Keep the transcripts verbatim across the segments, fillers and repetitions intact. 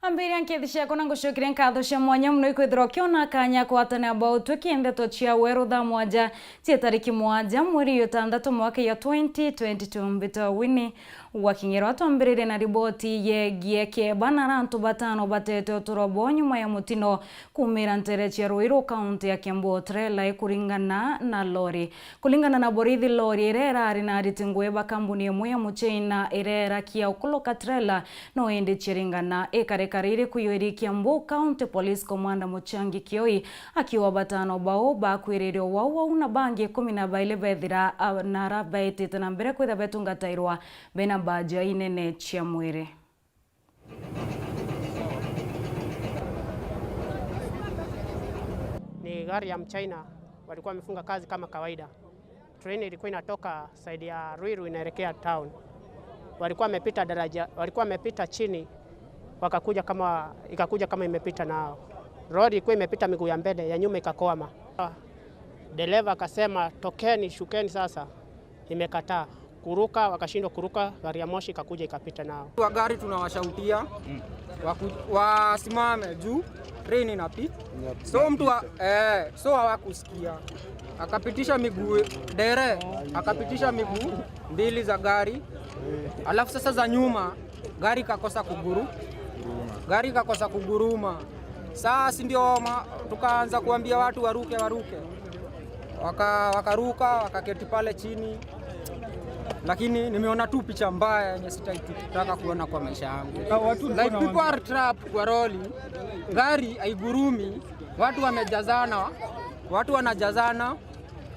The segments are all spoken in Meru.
Ambiria nkethi ciakwa na ngucokeria nkatho cia mwanya mono ikwithirwa ukiona kanya kwatana bao twi kindeto cia weru thaa mwanja cia tariki mwanja mweri ya itantatu mwaka ya twenty twenty-two. Mbita Winnie Waking'irwa. Twambiririe na riboti yegie kieba na antu batano batete uturo bwao nyuma ya mutino kumira ntere cia Ruiru, kaunti ya Kiambu. Trela ikuringana na lori. Kuringana na borithi, lori iria irari na ariti ngugi ba kambuni imwe ya Muchina iria irakia ukuruka trela no indi ciaringana ikarekara iri kuyo iri Kiambu. County Police Commander Muchangi Kioi akiuga batano bau bakwirire wau wau na bangi ikumi na bairi bethira a-, na ara baitite na mbere kwithira betungatairwa bena mbaja inene cia mwiri. Ni gari ya Mchina, walikuwa wamefunga kazi kama kawaida. Train ilikuwa inatoka side ya Ruiru inaelekea town. Walikuwa wamepita daraja, walikuwa wamepita chini, wakakuja kama, ikakuja kama imepita nao. Lori ilikuwa imepita miguu ya mbele, ya nyuma ikakwama. Dereva akasema, "Tokeni, shukeni sasa." Imekataa kuruka, wakashindwa kuruka, gari ya moshi ikakuja ikapita nao. Wa gari tunawashautia waku-, wasimame juu train inapi-, so mtu wa, eh, so hawakusikia, akapitisha miguu, dere akapitisha miguu mbili za gari, alafu sasa za nyuma gari kakosa kuguru, gari kakosa kuguruma. Sasa ndio ma-, tukaanza kuambia watu waruke, waruke. Waka-, wakaruka, wakaketi pale chini. Lakini nimeona tu picha mbaya yenye sitaitaka kuona kwa maisha yangu. Like, people are trapped kwa lori. Gari haigurumi, watu wamejazana, watu wanajazana,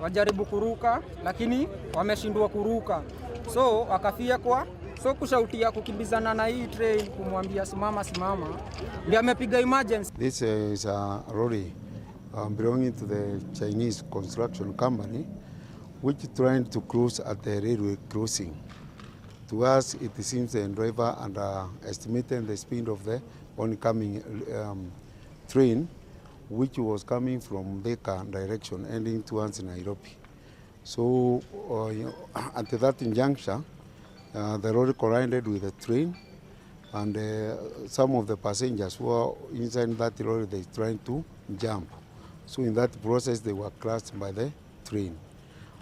wajaribu kuruka, lakini wameshindwa kuruka. So, wakafia kwa, so kushautia, kukimbizana na hii train, kumwambia, "Simama, simama." Ndio amepiga emergency. This, uh, is a lorry, um, belonging to the Chinese construction company, which trying to cross at the railway crossing. To us, it seems the driver underestimated the speed of the oncoming, um, train, which was coming from Thika direction, heading towards Nairobi. So, uh, at that juncture, uh, the lorry collided with the train, and, uh, some of the passengers who were inside that lorry, they tried to jump. So in that process, they were crushed by the train.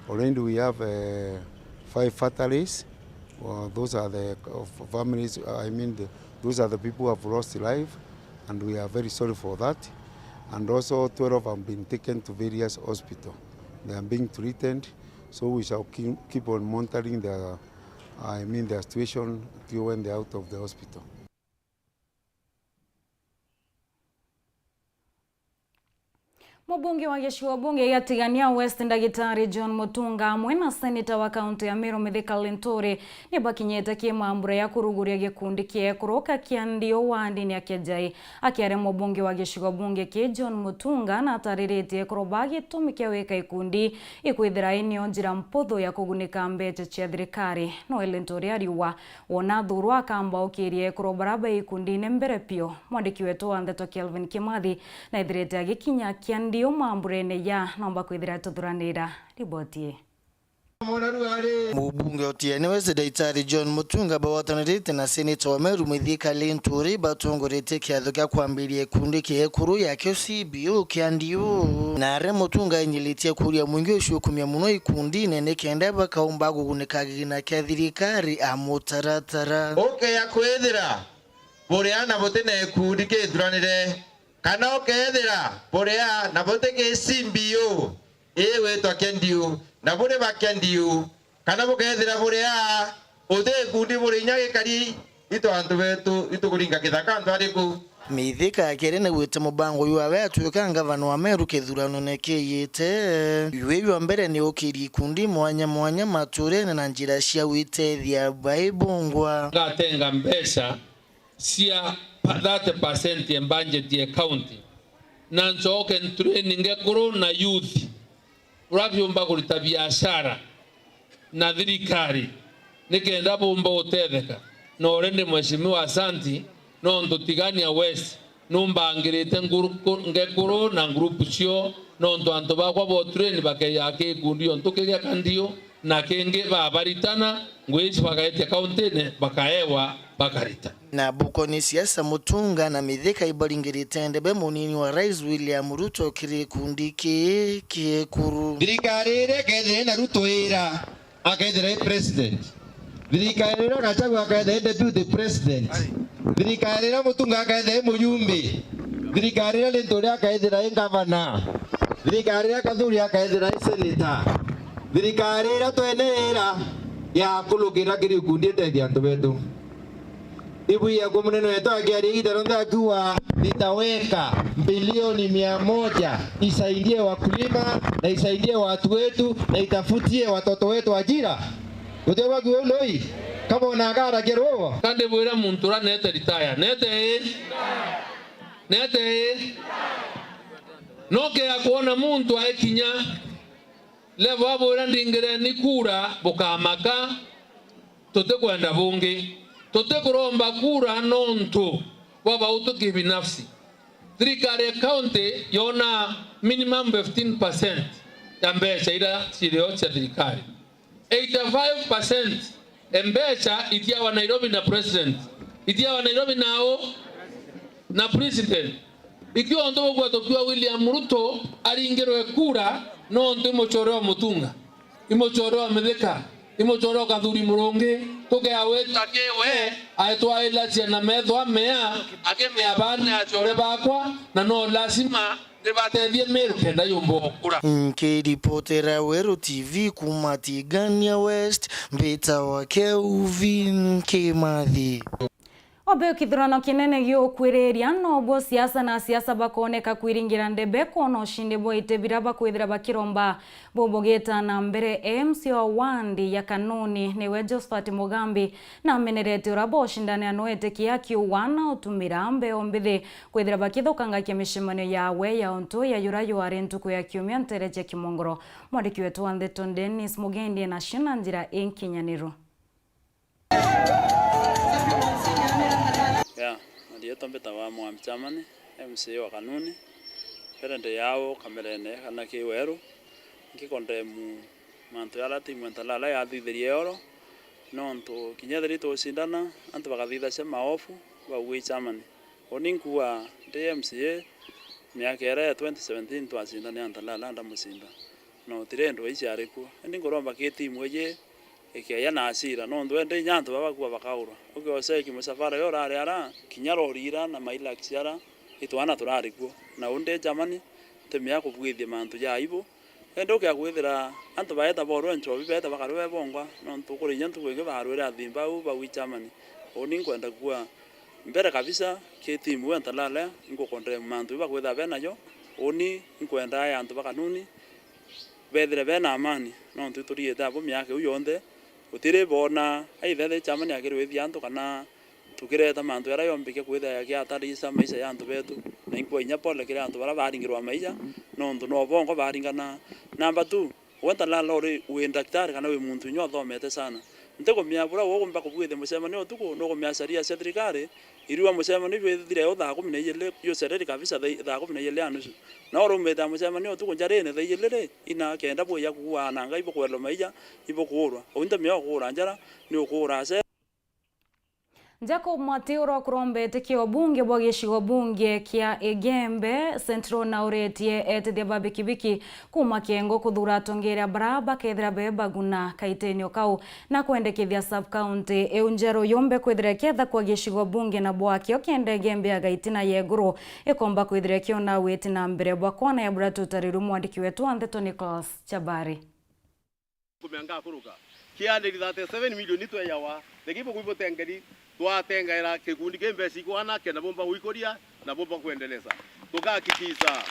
Already we have, uh, five fatalities. Uh, those are the, uh, f-, families, uh, I mean, the, those are the people who have lost life, and we are very sorry for that. And also twelve have been taken to various hospital. They are being treated, so we shall keep, keep on monitoring their, I mean, their situation till when they are out of the hospital. Mubunge wa gicigo bunge gia Tigania West, Ndagitari John Mutunga, amwe na seneta wa kaunti ya Meru, Mithika Linturi, ni bakinyite kimambura ya kuruguria gikundi kia ekuru kia Ndiu wa ndini ya Kiajai. Akiaria mubunge wa gicigo bunge ki, John Mutunga, natariritie ekuru ba gitumi kia wika ikundi ikwithira inio njira mputhu ya kugunika mbeca cia thirikari. No Linturi ariuga, wona athurwa akamba ukiria ekuru bara be ikundine mbere piu. Mwandiki wetu wa ndeto Kelvin Kimathi naithirite agikinya kia Ndiu mamburene ya nomba kwithira atuthuranira riboti ii. Mubunge Otieno West, Daitari John Mutunga bagwatanirite na seneta wa Meru Mithika Linturi batongoretie kiatho kia kwambiria ikundi kia ekuru ya kio C B O kia Ndiu. Nare Mutunga ainyiritie kuria mwingi ucio kumia muno ikundine ni kenda bakaumba kugunika kigina kia thirikari a mutaratara. Ukeya kwithira buri ana buti na ikundi kithuranire, kana ukeethira buri a na buti ki C B O ii witwa Kendiu, na buri ba Kendiu, kana bukeethira buri a uti ikundi buri inya gikari, itu antu betu, itukuringa kithaka antu ariku? Mithika akiri nigwite mubango jwawe atwika ngavana wa Meru kithuranone kiiyite. Jwi jwa mbere ni ukiria ikundi mwanya mwanya maturene na njira cia gwitethia baibungwa. Ngatenga mbeca cia thirty percent ya budget ya county, na ncoke ntrain ngekuru na youth uria biumba kurita biashara na thirikari, nikenda bumba gutetheka. Na already Mheshimiwa Asanti, nontu Tigania West numbangirite nguru-, ku-, ngekuru na group cio, nontu antu bakwa bo train bakeya ki ikundi ontu kigia Kandiu, Na kingi babaritana, ngui ici bagaetia kauntine, bakaewa, bakarita. Na bukoni siasa Mutunga na Mithika ibaringirite ndebe munini wa Rais William Ruto kiri gikundi kii kiekuru. Thirikari iria ikethira ina Ruto ira, akethira i president. Thirikari iria Gachagua akethira i deputy president. Thirikari iria Mutunga akethira i mujumbe. Thirikari iria Linturi akethira i ngavana. Thirikari iria Kathuri akethira i senator. Thirikari iria twene ira ya kulukira kiri ikundi itethia antu betu. Ibwiya kwa munene wetu akiaria igiita rionthe akiuga, "Nitaweka bilioni mia moja isaidie wakulima na isaidie watu wetu na itafutie watoto wetu ajira." Guti bwa kiu loi, kama unagara kirugo. Kandi bwira muntu uria nete retire, nete ii? Nete ii? Noke ya kuona muntu aikinya level abwira ndingireni kura, bukamaka. Tutikwenda bungi. Tutikuromba kura nontu bwa bautu kibinafsi. Thirikari ya county yona minimum fifteen percent ya mbeca iria cirio cia thirikari. Eighty-five percent ya mbeca itiawa Nairobi na president, itiawa Nairobi nao na president. Ikio untu bugwa tukiwa William Ruto aringirwe kura nontu i mucore wa Mutunga, i mucore wa Mithika, i mucore wa Kathuri Murungi, tukea wita ki we aitwaila ciana metho amea, akimea bana acore bakwa, na no lazima ndibatethie Meru kenda yumba gukura. Nkiripotera Weru T V kuma Tigania West, mbitawa Kelvin Kimathi. Obe kithurano kinene giukwiriria, nobuo siasa na asiasa bakooneka kwiringira ndebe kwona ushindi bwa iti biria bakwithira bakiromba. Bubugita na mbere, M C A wa wandi ya Kanuni niwe Josephat Mugambi, na amenerete uria bocindania nwete kia kiuga na utumira mbeo mbithi kwithira bakithukangakia micemanio yawe ya untu ya yura yari ntuku ya kiumia ntere cia Kimongoro. Mwandiki wetu wa ndeto Dennis Mugendi na cio na njira inkinyaniru. Ya, na rietwa mbitagwa Mwambi Chamani, M C A wa Kanuni. Mbere ndi yao kamerene kana ki weru, nkikondemu mantu jaria timu ya Ntalala yathithirie oro, nontu kinya ethiri tucindana, antu bakathithacia maofu, bauga i Chamani. Uni nkuuga ndi M C A, miaka iria ya twenty seventeen twacindania Ntalala ndamucinda, na utiri ndwai ciari kuo. Indi nkuromba ki timu iji ikeeja na asira, nontu indi inya antu baba bakua bakaurwa. Ukioceki musafara uria urari ara, kinya rori ira na mailaks ara, itwana turari kuo. Na undi Germany, timea kubwithia mantu ja aibu. Indi ukia kwithira antu baeta borwa nchobi, beeta bakarua bebongwa, nontu kuri inya ntuku ingi baarwire athimba au bau i Germany. Uni nkwenda kuuga mbere kabisa, ki timu ya Ntalala, inkukondemu mantu ibakwithira benajo. Uni nkwenda aya antu ba Kanuni, bethire bena amani, nontu ituriite abo miaka iu yonthe, gutiri boona aithethire Germany akirwithia antu kana tukireta mantu jaria jombike kwithira jakiatarisa maisha ya antu betu. Na inkua inya pole kiri antu baria baringirwa maisha, nontu no bongo baringana. Number two, we Ntalala uri wi ndaktari kana wi muntu inya uthomete sana. Ntikumia buria ugumba kubwithia mucemanio utuku, nukumia sharia cia thirikari, irua mucemanio jwithire u thaa kumi na ijiri, jucereri kabisa thaa, thaa kumi na ijiri ya nusu. Na urumite mucemanio utuku njarine thaa ijiri ri, ina kenda bwija kuua na Ngai bukwelwa maija, ibukuurwa. Unte mio kuura njara, ni ukuura se. Jacob Matiura ukurombete kia ubunge bwa gicigo bunge kia Igembe Central na uretie etithia ba bikibiki kuma Kiengo kuthuura atongeria bara bakethira be baguna kaitenio kau na kwendekithia sub-county iu njeru yumbe kwithira ikietha kwa gicigo bunge na bwakio kenda Igembe ya Gaitina ya iguru ikomba kwithira ikiona witi na mbere bwa kwana ya bura tutariru mwandiki wetu wa ndeto Nicholas Chabari. Kumea ngakuruka. Kiandiri thirty-seven million tweyawa. Thegi bukui butengeri, twatengaira kikundi ki mbeca ikwana kenda bumba gwikuria na bumba kwendeleza. Tukahakikisha,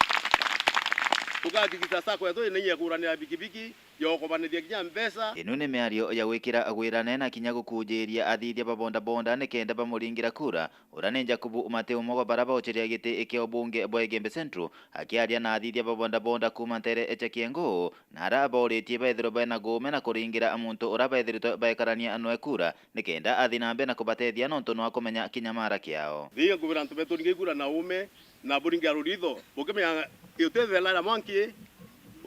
tukahakikisha sacco yetu ina inya kuranira bikibiki, yokobanithia kinya mbeca. Ino ni miario ya gwikira gwirane na kinya gukunjiria athithia ba bodaboda nikenda bamuringira kura, uria ni Jacob Mateu Mogo bara bauchiria giti kia ubunge bwa Igembe Central, akiaria na athithia ba bodaboda kuma ntere cia Kiengo, na ara abauritie bethirwe bena guume na kuringira muntu uria bethiritwe baekarania nwe kura, nikenda athi na mbere na kubatethia nontu nwa kumenya kinya mara kiao. Thiga nkubira antu betu ringi kura na uume, na buringia ruritho, bukimenya utethela na mwanki,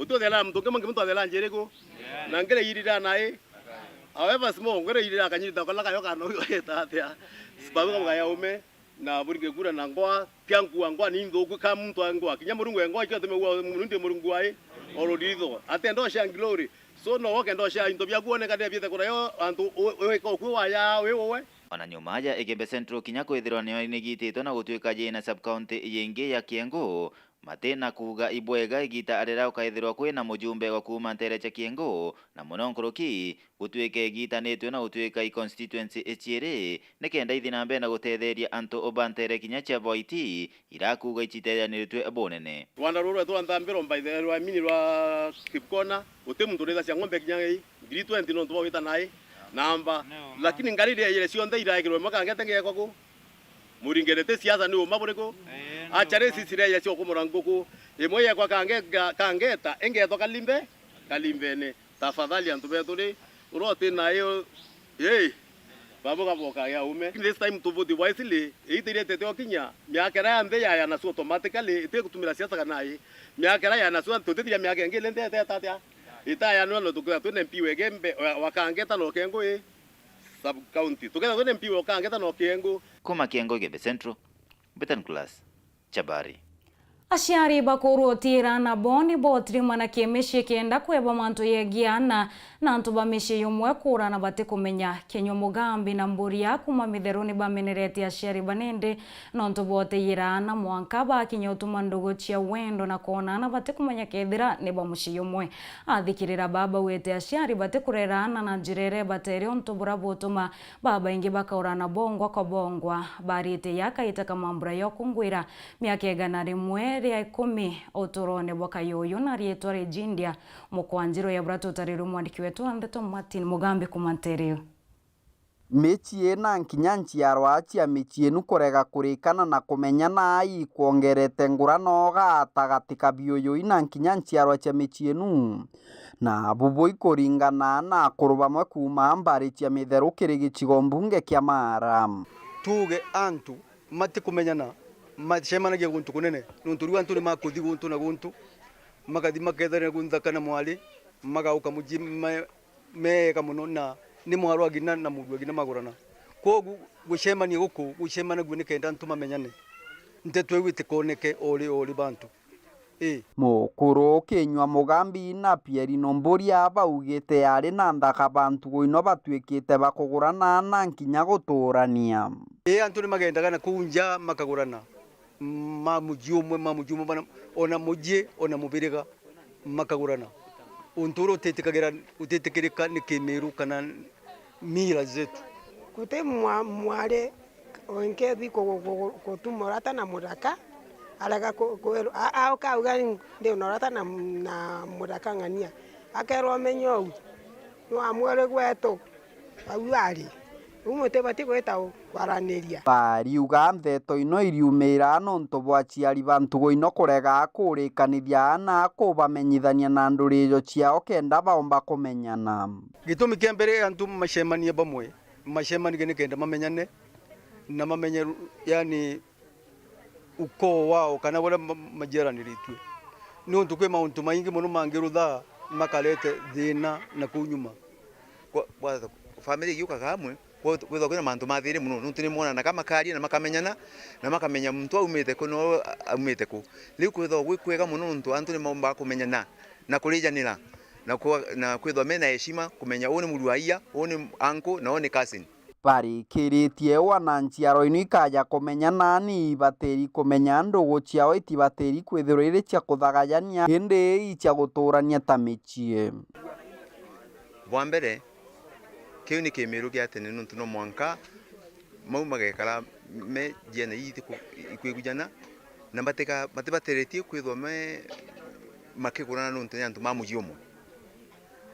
Uti uthela na muntu ungi, mungi muntu athela njira iriku? Na ngire irira nai. However small, ngire irira kanyita kola kayo kana uyu eta atia. Sibabu kama kaya ume. Na buringe kura na ngoa, tia nkua ngoa ni nthuku ka muntu a ngoa. Kinya Murungu e ngoa, ikio tume ua Murungu ndi Murungu ai, oro ritho. Ate ndosha glory. So no woke ndosha into bia kuoneka de biete kura yo, antu u-, u-, weka ukwi waya, wi uwe. Ona nyuma ya Igembe Central kinya kwithirwa niyo inigititwe na gutuika yina sub-county yingi ya Kiengu, mati na kuuga ibwega igita aria ukaithirwa kwina mujumbe wa kuuma ntere cia Kiengu, na muno nkuruki gutuika igitanitue na gutuika i constituency iciiri, nikenda ithi na mbere na gutetheria antu ba ntere kinya cia Boiti, irakuuga icitejanirtue bunene. Rwanda ruru rwetu rwa Nthambiro, by the, rwa mini rwa Kipkona, guti muntu urithacia ng'ombe kinya i ngiri twenty nontu bwa gwita nai namba. Lakini ngari iria ire cionthe iraikirwe imwe kangete ngekwa ku. Muringene ti siasa ni uma buriku? Acha ri sisi iria ire cia ukumura nguku. Imwe yekwa kange-, kangeta, ingetwa kalimbe, kalimbene. Tafadhali antu betu ri, uria uti nayo, ii, babo gaboka ya ume. This time to vote wisely, iitiritie tio kinya, miaka iria ya nthi yaya nacio automatically, iti gutumira siasa kana i. Miaka iria ya nacio, tutithira miaka ingi ile nthi iteta atia? Itaya nwa no tukira twine M P wa Igembe, wa, wa Kangeta na Okengu i sub county. Tukethira twine M P wa Kangeta na Okengu. Kuma Kiengu Igembe Central, Betan Class. Chabari. Aciari bakurwa utiira nabo ni botirimana kimicii kenda kweba mantu yegie aana na antu ba micii yumwe kuurana batikumenya. Kinyua Mugambi na Mburia kuma Mitheru ni bamenerete aciari banindi nontu boteyira aana mwanka bakinya utuma ndugu cia wendo na kwona aana batikumenya kethira ni ba mucii yumwe. Athikirira baba wete aciari batikurera aana na njira iria ibatere untu buria butuma babaingi bakaurana bongwa kwa bongwa. Barite ya kaita ka mambura yokungwira miaka igana rimwe ria ikumi uturone bwa kayuyu na riitwa Regindia Mukwanjiro ya bura tutarirwe mwandiki wetu wa ndeto Martin Mugambi kuma Nterio. Micii na nkinya nchiarwa cia micii inu kurega kurikana na kumenyana ikwongerete ngurano gatagati ka biuyui na nkinya nchiarwa cia micii inu. Na bubu ikuringana na akuru bamwe kuuma mbari cia Mitheru kiri gicigo mbunge kia Mara. Tuuge antu matikumenyana, macemanagia guntu kunene, nontu riu antu ni makuthi guntu na guntu, makathi makethania ku nthaka na mwari, magauka mucii me-, meega mono, na ni mwarwa ngina na murua ngina magurana. Kwogu gucemania guku gucemanagua nikenda antu mamenyane, nteto iu itikoneke ori ori bantu. Ii. Mukuru Kinyua Mugambi na Pierre Nomburia baugite ari na nthaka ba ntugu ino batuikite bakugurana na nkinya gutuurania. Ii, antu ni magendaga na kuu nja makagurana, ma muji umwe, ma muji umwe, bana, ona muji, ona mubiriga, makagurana. Untu uria utitikagira-, utitikirika ni kimiru kana mila zetu. Guti mwa-, mwari unkethi ku-, ku-, ku-, gutuma urata na muthaka, arega ku-, kwirwa, a-, a-, ukauga, "Ndi na urata na, na muthaka ng'ania." Akerwa, "Umenye uu, ni wa mwari gwetu, au ari." Uu mutibati gwita u-, kwaraniria. Bariuga ntheto ino iriumira nontu bwa aciari ba ntugu ino kurega kurikanithia aana kubamenyithania na ndurijo ciao kenda baomba kumenyana. Gitumi kia mbere antu macemanie bamwe, macemanie nikenda mamenyane na mamenye, yani, ukoo wao kana baria ma-, majiaraniritue. Niuntu kwi mauntu maingi mono mangirutha makarete thina na kuu nyuma. Kwa, kwa family igiukaga amwe, kwa, kwithagwa kwina mantu mathiri mono, niuntu ni monanaga makaria na makamenyana, na makamenya muntu aumite ku na uu aumite ku. Riu kwithagwa gwi kwega mono niuntu antu ni maumbaga kumenyana na kurijanira, na kwa, na kwithagwa mena heshima, kumenya uu ni muru wa ia, uu ni uncle, na uu ni cousin. Barikiritie wana nchiaro ino ikaja kumenya nani ibatiri kumenya ndugu ciao itibatiri kwithirwa iri cia kuthagajania, indi i cia guturania ta michie. Bwa mbere, kiu ni kimiru gia tene, nontu no mwanka mau magekara me njiene ii itiku-, ikwigujana, na batika-, batibateretie kwithwa me makigurana nontu ni antu ma muji umwe.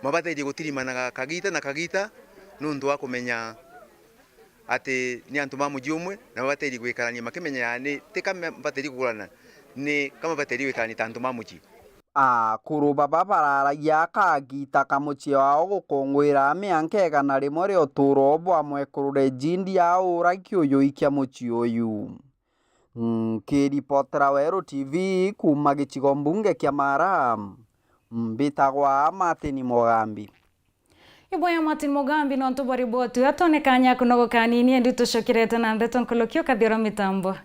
Mabatairie gutirimanaga kagita na kagita nontu wa kumenya ati ni antu ma muji umwe, na mabatairie gwikarania makimenya, yani, ti ka mabatairie kugurana, ni ka mabatairie gwikarania ta antu ma muji. Akuru baba bararagia kagita ka mucii wao gukungwira mianka igana rimwe ria uturo bwa mwekuru Regindia uria kiuyui kia mucii uyu. Nkiripotera Weru T V kuuma gicigo mbunge kia Mara, Mbitagwa Martin Mugambi. Iboya Martin Mugambi nontu bwa riboti iu. Atone kanya kunogoka anini, indi tucokerete na ndeto nkuluki ukathirwa mitambo.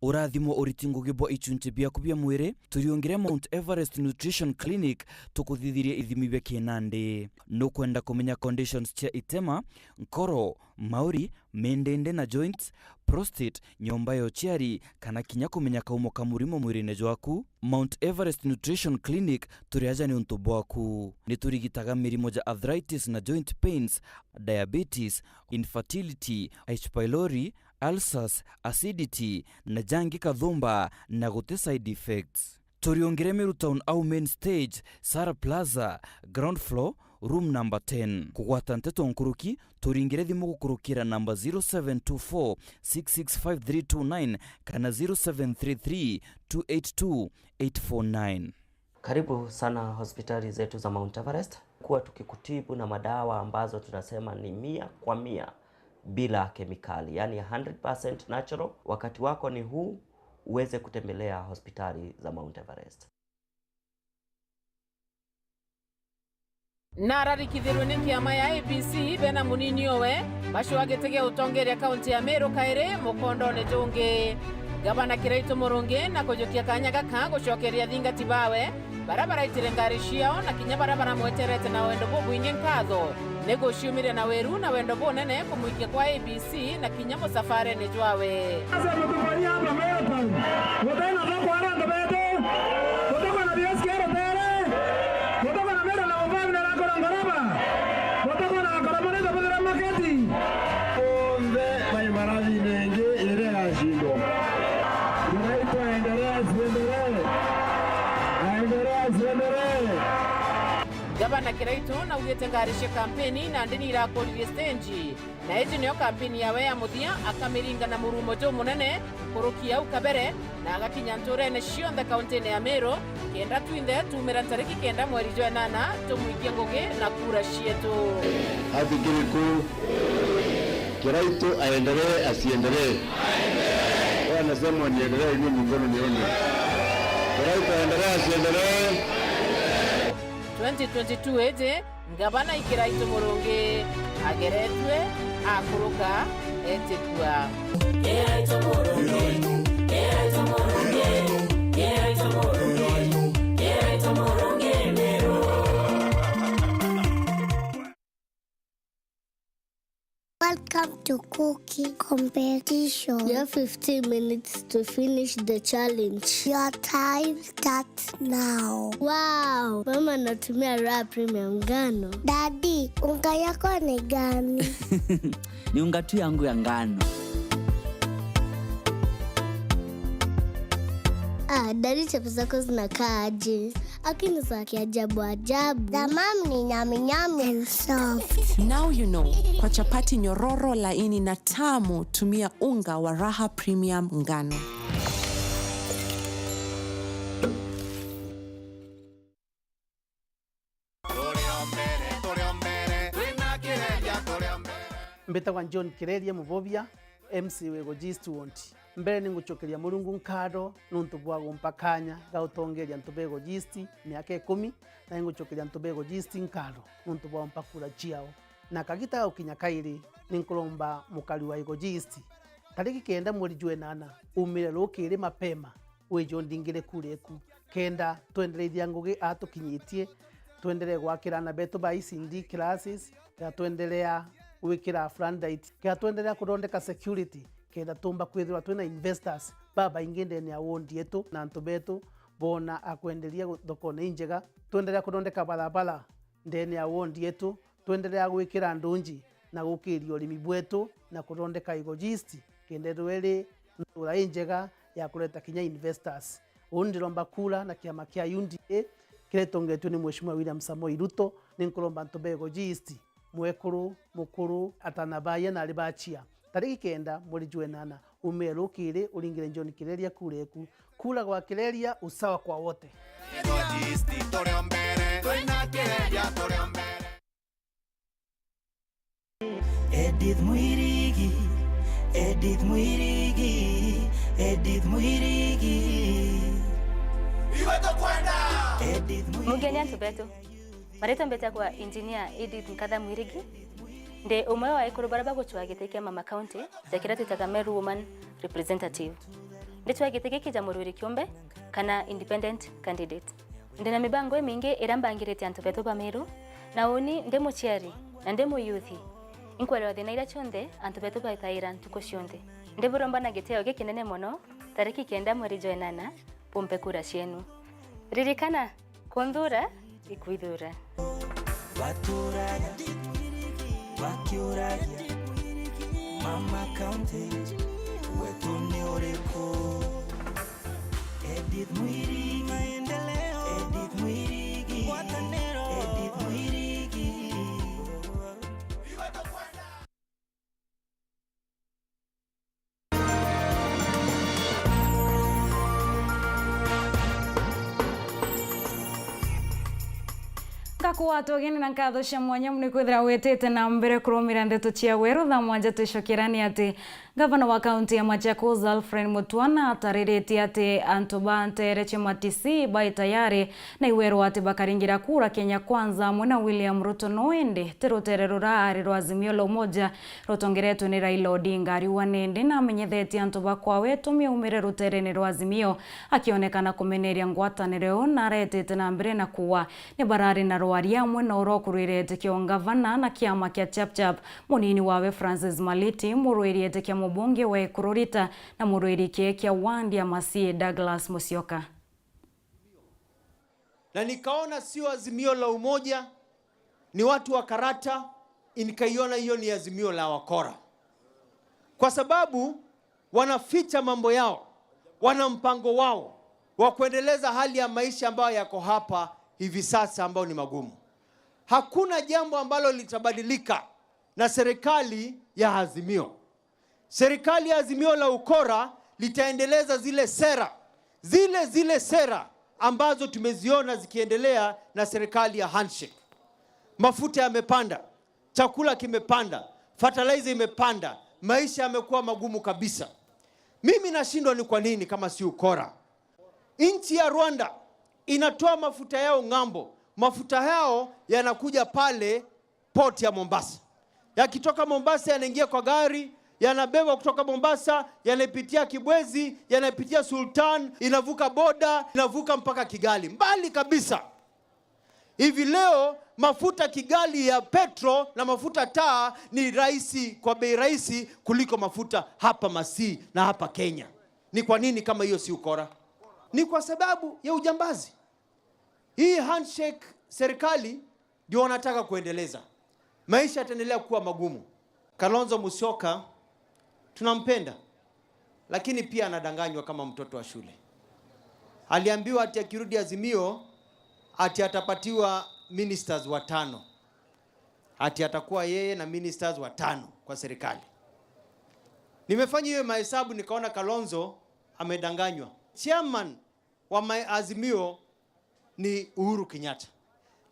Urathimo uriti ngugi bwa ichunchi biaku bia mwiri, turiungire Mount Everest Nutrition Clinic tukuthithirie ithimi bia kinandi. Nukwenda kumenya conditions cia itema, nkoro, mauri, mindindi na joints, prostate, nyomba ya uciari, kana kinya kumenya kaumo ka murimo mwirine jwaku? Mount Everest Nutrition Clinic turi aja niuntu bwaku. Niturigitaga mirimo ja arthritis na joint pains, diabetes, infertility, H. pylori, ulcers, acidity, na jangi kathumba, na guti side effects. Turiungire Meru Town au main stage, Sara Plaza, ground floor, room number ten. Kugwata nteto nkuruki, turingire thimu gukurukira namba zero seven two four six six five three two nine kana zero seven three three two eight two eight four nine. Karibu sana hospitali zetu za Mount Everest. Kuwa tukikutibu na madawa ambazo tunasema ni mia kwa mia bila kemikali, yani hundred percent natural. Wakati wako ni huu uweze kutembelea hospitali za Mount Everest. Na ararikithirwe ni kiama ya A B C bena munini owe bacua giti gia utongeria kaunti ya Meru kairi mukondone jungi. Gavana Kiraitu Murungi na kujukia kanya gaka gucokeria athingati bawe, baria baraitire ngari ciao na kinya baria baramweterete na wendo bubwingi nkatho, ni guciumiria na wiru na wendo bunene kumwikia kwa A B C na kinya musafarene jwawe. Sasa mtufanyia hapa Meru Town. Gutena thoko ara antu betu. Gutuko na B S K rutere. Gutuko na Meru na Mubambi na Rakora Ngoraba. Gutuko na Akora Murito Buthira Maketi. Onthe bai marathine ingi iria igacindwa. Kiraitu aendelee, asiendelee. Aendelee, asiendelee. Gavana Kiraitu naugite ngari cia kampeni nandi nirakuririe stage, na iji niyo kampeni yawe ya muthia, akamiringa na murumo jumunene nkuruki au kabere, na agakinya nturene cionthe kauntine ya Meru, kenda twinthe tuumira ntariki kenda mweri jwa enana tumwikie ngugi na kura cietu. Ati kiriku? Kiraitu aendelee, asiendelee? Wewe anasema niendelee, inua mikono nione. Kiraitu aendelee, asiendelee? Twenty twenty-two iji, ngavana i Kiraitu Murungi ageretue, akuruka, etikua. Kiraitu Murungi, Kiraitu Murungi, Kiraitu Murungi, Kiraitu Murungi Meru. Welcome to cooking competition. You have fifteen minutes to finish the challenge. Your time starts now. Wow! Mama anatumia Raha Premium ngano. Daddy, unga yako ni gani? Ni unga tu yangu ya ngano. Ah, Daddy, chapo zako zinakaa aje? Lakini za kiajabu ajabu. The mom ni nyami nyami and soft. Now you know, kwa chapati nyororo, laini na tamu, tumia unga wa Raha Premium ngano. Mbitagwa John Kireria Mubobia, M C wa Igoji East Ward. Mbere ni ngucokeria Murungu nkatho nuntu bwa gumpa kanya ga utongeria antu ba Igoji East miaka ikumi, na ni ngucokeria antu ba Igoji East nkatho nuntu bwa gumpa kura ciao. Na kagita ga gukinya kairi, ni nkuromba mukari wa Igoji East, tariki kenda mweri jwa enana, umire rukiri mapema, wije undingire kura eku, kenda twendereithia ngugi aa tukinyitie, twenderee gwakira aana betu ba E C D classes, kenda twenderea gwikira floodlight, kenda twenderea kuthondeka security, kenda tuumba kwithirwa twina investors babaingi ndene ya ward yetu, na antu betu boona a kwenderia gu-, thokone injega, twenderea kuthondeka barabara ndene ya ward yetu, twenderea gwikira ndunji na gukiria urimi bwetu na kuthondeka Igoji East, kenda ithirwa iri ntura injega ya kureta kinya investors. Uu ndiromba kura na kiama kia U D A kiria gitongetue ni Mheshimiwa William Samoei Ruto, ni nkuromba antu ba Igoji East, mwekuru, mukuru, atana baaya na ari bachia, tariki kenda mweri jwa enana, umire rukiri uringire John Kireria kura eku. Kura kwa Kireria, usawa kwa wote. Edith Mwirigi, Edith Mwirigi, Edith Mwirigi. Iwe tukwenda. Edith Mwirigi. Mugeni antu betu. Maritwa mbetagwa Engineer Edith Nkatha Mwirigi. Ndi umwe wa ekuru baria bagucwaa giti kia Mama County, ja kiria twitaga Meru Woman Representative. Ndicwaa giti giki ja murwiri kiumbe kana independent candidate. Ndi na mibango imingi iria mbangirite antu betu ba Meru, na uni ndi muciari na ndi muyuthi, inkwerwa thina iria cionthe antu betu bathaira ntuku cionthe. Ndiburomba na gitio gikinene mono, tariki kenda mweri jwa enana, bumpe kura cienu. Ririkana, kunthuura ikwithuura. Baturagia, bakiuragia, Mama County, wetu ni uriku? Edith Mwirigi, maendeleo. Edith Mwirigi, ngwataniro. Edith Mwirigi. Ngakwaa tugeni na nkatho cia mwanya mono kwithira witite na mbere kurumira ndeto cia weru. Thaa mwanja twicokera ni ati Gavana wa kaunti ya Machakos, Alfred Mutua, natariritie ati antu ba nteere cia Matisii bai tayari na iwerwa ati bakaringira kura Kenya Kwanza amwe na William Ruto, no indi ti ruteere rura ari rwa Azimio la Umoja rutongeretwe ni Raila Odinga. Ariuga nindi namenyethetie antu ba kwawe itumi aumire ruteerene rwa Azimio akionekana kumeneria ngwataniro iu, na aretete na mbere na kuuga ni barari na rwaria amwe na uria ukurwire itikio ngavana na kiama kia Chapchap. Munini wawe Francis Maliti, murwiri iti kia mubunge wa Ekururita na murwiri kii kia wandi ya Masie Douglas Musyoka. Na nikaona sio Azimio la Umoja, ni watu wa karata, nikaiona hiyo ni Azimio la wakora. Kwa sababu wanaficha mambo yao, wana mpango wao wa kuendeleza hali ya maisha ambayo yako hapa hivi sasa ambayo ni magumu. Hakuna jambo ambalo litabadilika na serikali ya Azimio. Serikali ya Azimio la ukora litaendeleza zile sera, zile zile sera ambazo tumeziona zikiendelea na serikali ya handshake. Mafuta yamepanda, chakula kimepanda, fertilizer imepanda, maisha yamekuwa magumu kabisa. Mimi nashindwa ni kwa nini kama si ukora. Nchi ya Rwanda inatoa mafuta yao ng'ambo, mafuta yao yanakuja pale port ya Mombasa. Yakitoka Mombasa yanaingia kwa gari, yanabebwa kutoka Mombasa, yanapitia Kibwezi, yanapitia Sultan, inavuka boda, inavuka mpaka Kigali. Mbali kabisa. Hivi leo mafuta Kigali ya petro na mafuta taa ni rahisi, kwa bei rahisi kuliko mafuta hapa Masii na hapa Kenya. Ni kwa nini kama hiyo si ukora? Ni kwa sababu ya ujambazi. Hii handshake serikali ndio wanataka kuendeleza. Maisha yataendelea kuwa magumu. Kalonzo Musyoka tunampenda, lakini pia anadanganywa kama mtoto wa shule. Aliambiwa ati akirudi Azimio ati atapatiwa ministers watano. Ati atakuwa yeye na ministers watano kwa serikali. Nimefanya hiyo mahesabu nikaona Kalonzo amedanganywa. Chairman wa ma-, Azimio ni Uhuru Kenyatta.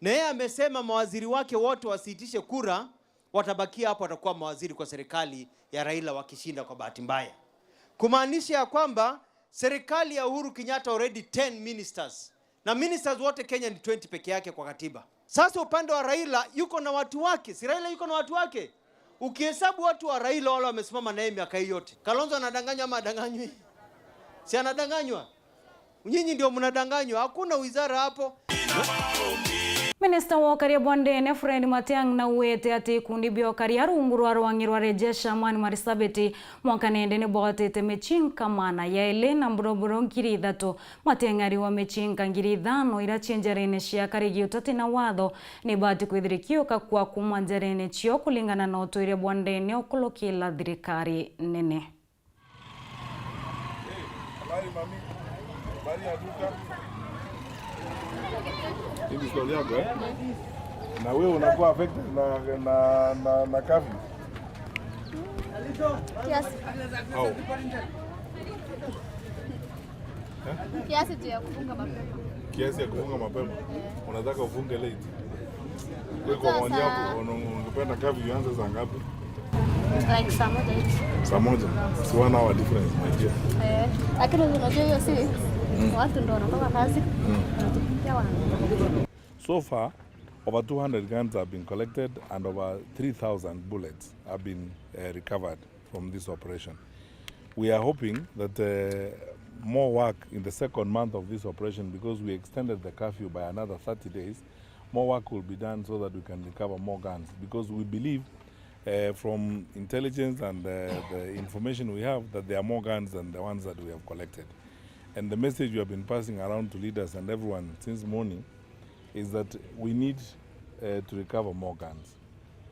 Na yeye amesema mawaziri wake wote wasiitishe kura, watabakia hapo, watakuwa mawaziri kwa serikali ya Raila wakishinda kwa bahati mbaya. Kumaanisha ya kwamba serikali ya Uhuru Kenyatta already ten ministers. Na ministers wote Kenya ni twenty peke yake kwa katiba. Sasa upande wa Raila yuko na watu wake, si Raila yuko na watu wake? Ukihesabu watu wa Raila wale wamesimama na yeye miaka hii yote, Kalonzo anadanganywa ama adanganywi? Si anadanganywa? Nyinyi ndio mnadanganywa, hakuna wizara hapo. Minista wa ukaria bwa ndene Fred Matiang'i nauite ati ikundi bia ukaria rungu rwa rwang'i rwa Rejesha Amani Marsabit mwanka nende ni bwatite michinka maana yaili na mburoburo ngiri ithatu. Matiang'i ariuga michinka ngiri ithano iria cii njarene cia karigi utati na watho ni ibati kwithira ikiuka kwa kuuma njarene cio kuringana na utuire bwa ndene ukulukila thirikari nene. Habari mami. Habari ya duka. Hii ni story yako, eh? Na wewe unakuwa affected na, na, na, na curfew? Kiasi. Au? Eh? Kiasi tu ya kufunga mapema. Kiasi ya kufunga mapema? Unataka ufunge late? Wewe kwa maoni yako, una-, ungependa curfew ianze saa ngapi? Like saa moja hivi. Saa moja? Si one hour difference, my dear. Eh, lakini unajua hiyo si watu ndo wanatoka kazi, wanatupikia wana. So far, over two hundred guns have been collected and over three thousand bullets have been, uh, recovered from this operation. We are hoping that, uh, more work in the second month of this operation, because we extended the curfew by another thirty days, more work will be done so that we can recover more guns, because we believe, uh, from intelligence and, uh, the information we have, that there are more guns than the ones that we have collected. And the message we have been passing around to leaders and everyone since morning is that we need, uh, to recover more guns.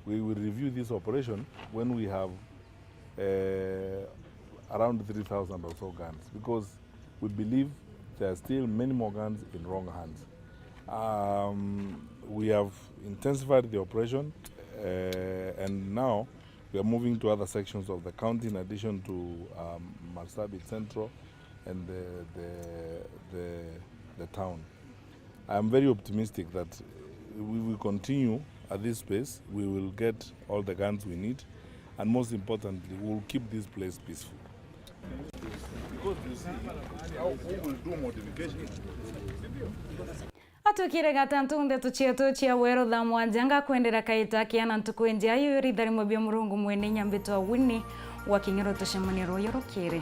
We will review this operation when we have, uh, around three thousand or so guns, because we believe there are still many more guns in wrong hands. Um, we have intensified the operation, uh, and now we are moving to other sections of the county in addition to, um, Marsabit Central and the, the, the, the town. I am very optimistic that if we continue at this pace, we will get all the guns we need, and most importantly, we will keep this place peaceful. Because you see, how, who will do modification? Atukire gatantu ndeto cietu cia weru thaa mwanja, ngakwendera kaita kiana ntuku njia yu ritha rimwe bia Murungu mwene inya mbitwa Winnie wa Kinyoro, tucemanie ruyu rukiri.